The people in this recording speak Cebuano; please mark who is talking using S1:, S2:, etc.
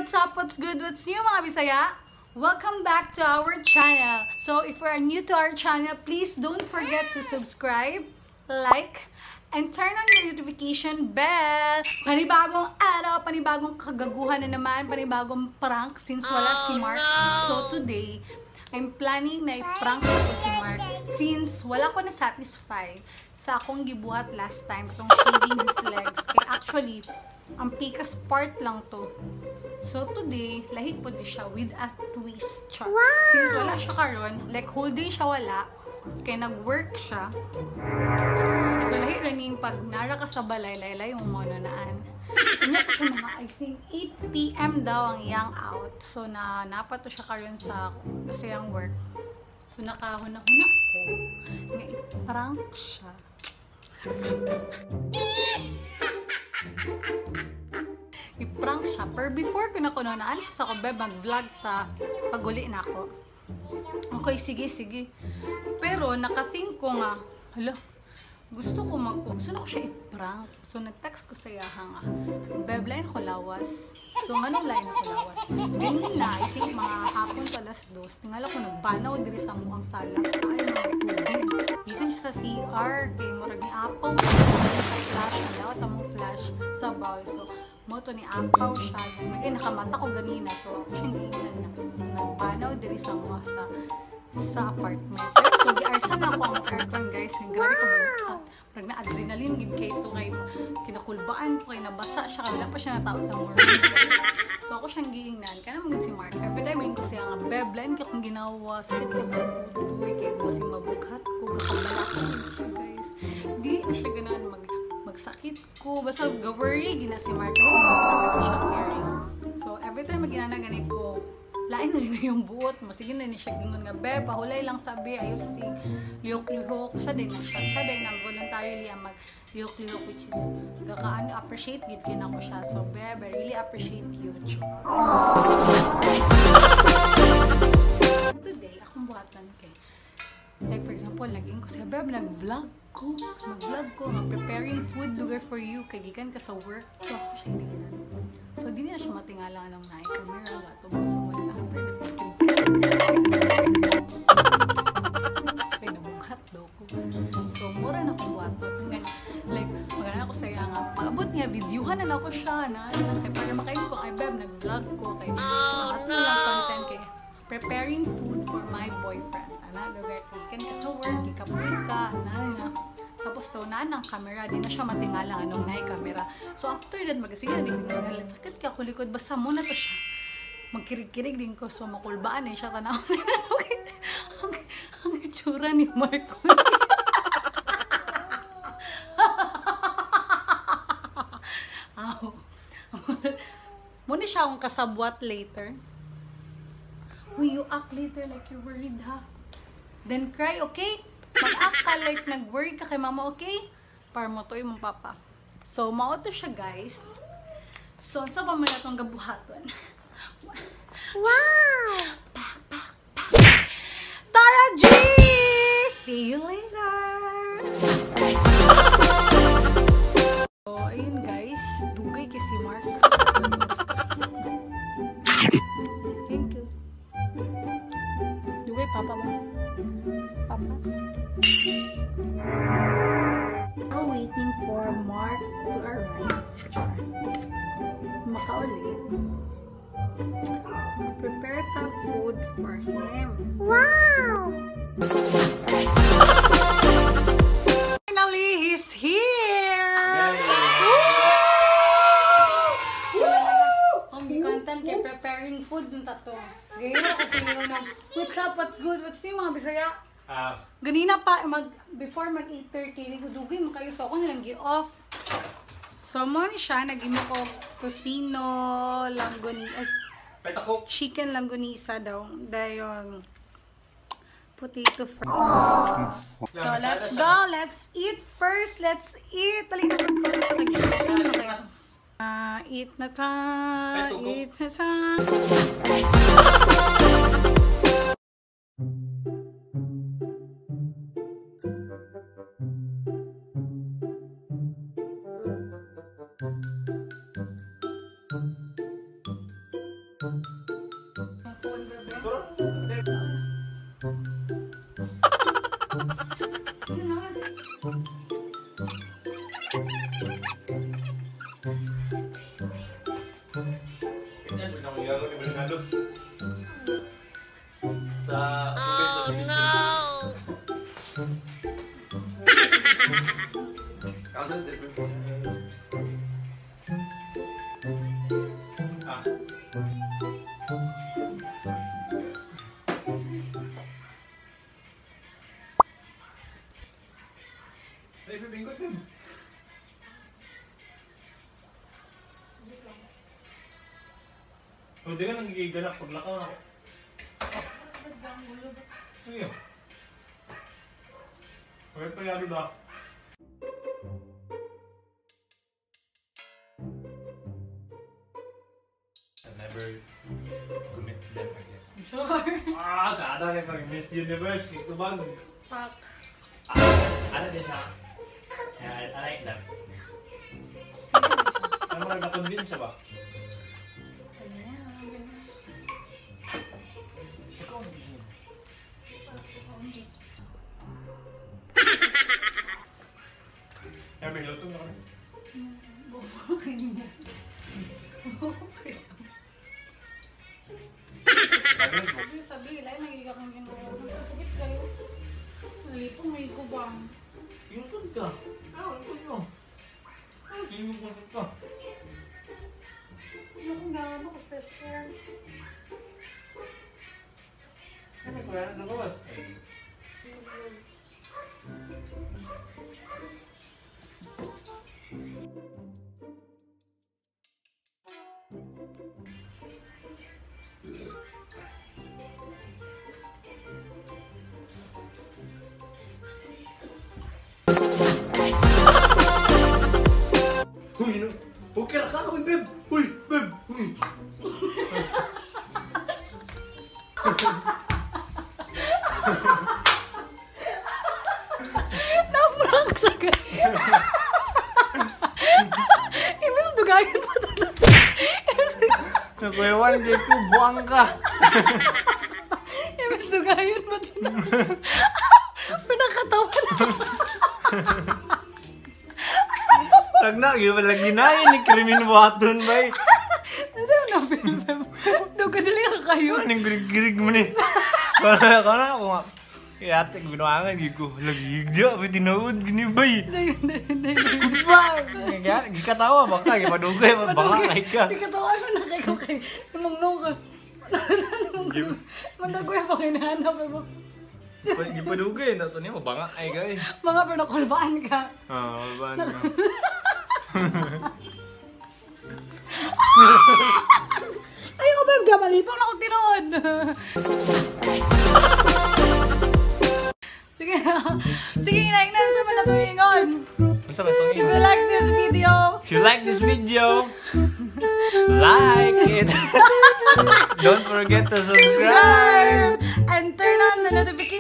S1: What's up? What's good? What's new, mga Bisaya? Welcome back to our channel. So if you are new to our channel, please don't forget to subscribe, like, and turn on your notification bell. Panibagong araw, panibagong kagaguhan na naman, panibagong prank since wala si Mark. So today, I'm planning na i-prank ko si Mark since wala ko na-satisfy sa akong gibuhat last time itong shaving his legs. Kaya actually, ang pikas part lang to. So today, lahi po di siya with a twist. Char.
S2: Wow!
S1: Since wala siya karon, like whole day siya wala, kaya nag-work siya. So lahi rin yung pag nara ka sa balay, laylay yung mono naan. Unya pa siya mga, I think, 8 p.m. daw ang iyang out. So na napato siya karon sa iyang work. So nakahuna-huna ko nga i-prank siya. I-prank siya. Pero before ko na kuno, naan siya sa ko, beb, mag-vlog ta. Pag-uli na ako. Okay, sige, sige. Pero nakathink ko nga, hala, gusto ko gusto na ko siya i-prank. So nag-text ko sa iyaha nga, beb, lain ko lawas. So nganong lain ako lawas? Ganina, I think mga hapon to alas 2, tingala ko nagbanaw diri sa muang sala. Ay, mga tubig. Gikan siya sa CR, kay murag ni apaw sa flash, ang dawat among flash sa bowl. So mo to ni apaw siya. Magay nakamata ko ganina. So ako siyang giingnan nga nagbanaw diri sa mua sa apartment. So giarsan na ako ang aircon, guys. Grabe ka buhat. Murag na adrenaline gid kay to, kay kinakulbaan ko, kay nabasa siya, kay wala pa siya natao sa morning. So ako siyang giingnan. Kana man gud si Mark. Every time ko siya nga, beb, lain kay akong ginawa, sakit kay akong butoy, kay basig mabughat ko, gakabala ko siya, guys. Di na siya ganahan magsakit ko. Basta ga-worry gina si Mark. Kasi siya caring. So every time maginana gani ko, lain na rin yung buot. Masige na ni siya gingon nga, beb, pahulay lang sabi, ayaw sa si lihok-lihok. Siya din na siya. Siya din na voluntarily ang mag-lihok-lihok, which is gakaano, appreciate gid kina ko siya. So beb, I really appreciate you. Today, akong buhatan kay, like for example, nag-ing ko siya, beb, nag-vlog ko. Mag-vlog ko, mag-preparing food lugar for you, kay gikan ka sa work. So ako siya hindi ginan. So di na siya matingala ng naay camera, gatubang sa wala after that. Kay nabughat daw ko. So mura na ko buhaton. Like, magana ako sa iya nga, pag-abot niya, videohan na ako siya na, kay para makain ko, ay beb, nag-vlog ko, kay at lang content kay preparing food for my boyfriend. Ana, lugar kay ka sa work, ikapoy ka, ana, tapos to, naan ang camera, di na siya matingala anong naay camera. So after that, magising na din ko, sakit ka kulikod, basta muna to siya. Magkirig-kirig din ko, so makulbaan eh siya, tanaw na ang itsura ni Mark. Aw. Muna siya akong kasabwat later. Uy, you act later like you're worried, ha? Then cry, okay? Mag-act ka like nag-worry ka kay mama, okay? Para mo to yung papa. So, mao to siya, guys. So, sa pa man atong gabuhaton?
S2: Wow!
S1: Pak, pak, pak. Tara G! See you later! So, ayun guys. Dugay kay si Mark. Thank you. Dugay, papa mo. Papa. Now waiting for Mark to arrive. Makauli. Prepare the food for him.
S2: Wow!
S1: Finally, he's here! Woo! Ang content kay preparing food ng tato. Ganyan ako sa inyo ng what's up, what's good, what's new mga Bisaya? Ganina pa, before mag 8:30, dugay mo kayo. So ako nilang gi-off. So mo ni siya, nag-imo ko kusino, langgonisa, chicken langgonisa daw. Dayon, potato fry. So let's go, let's eat first, let's eat. Dali na mag-comment. Eat na ta, eat na ta.
S2: Ganyan, pwede akong igagaw ni Bernardo. Sa... Oh, no! Ah. Ay, bibingkot yun. Hindi ka nangigigalak paglakaw na ako. Sige. Okay pa yari ba? I never commit them again.
S1: Sure.
S2: Ah, kada kay pag Miss Universe, ito bang?
S1: Fuck.
S2: Ah, ano din siya? Yeah, I like them. Ano mo na-convince siya ba? Kaya may luto na kami.
S1: Okay mo. Okay. Sabi, lain nagiging kang ginagawa. Sakit kayo. Nalipong may kubang.
S2: Yung ka. Ah, ito yun. Ah, yung ka.
S1: Ano kung gano'n ko fresh air?
S2: Ano kuya? Sa gawas? Uy, no. Okay ra ka, uy, babe. Uy, babe. Uy.
S1: Na-prank siya guys. Ibig dugayan pa talaga.
S2: Nakuyawan kay ko, buang ka.
S1: Ibig dugayan pa talaga. Pinakatawa na.
S2: Tagna, gyud lagi na ni krimen buhaton bay.
S1: Nasa na film? Duga dali ka kayo.
S2: Anong girig-girig mo ni? Kana ako nga. Kaya ate, binuangan, gyud ko. Lagi higda, pa tinuod, gini bay.
S1: Dayon, dayon, dayon.
S2: Ba! Kaya, gikatawa, baka, gipadugay, baka, kay ka.
S1: Di katawan mo na kay ko kay. Tumungno ka. Mandagoy pa kinahanap mo.
S2: Gipadugay, na to niya, mabanga, ay guys.
S1: Mga pero nakulbaan ka.
S2: Ah, mabanga ka.
S1: Ay, ako ba, gamalipong na akong tinuod. Sige na. Sige, inaignan sa mga natuingon.
S2: Unsa man tong
S1: If you like this video,
S2: If you like this video, like it. Don't forget to subscribe.
S1: And turn on the notification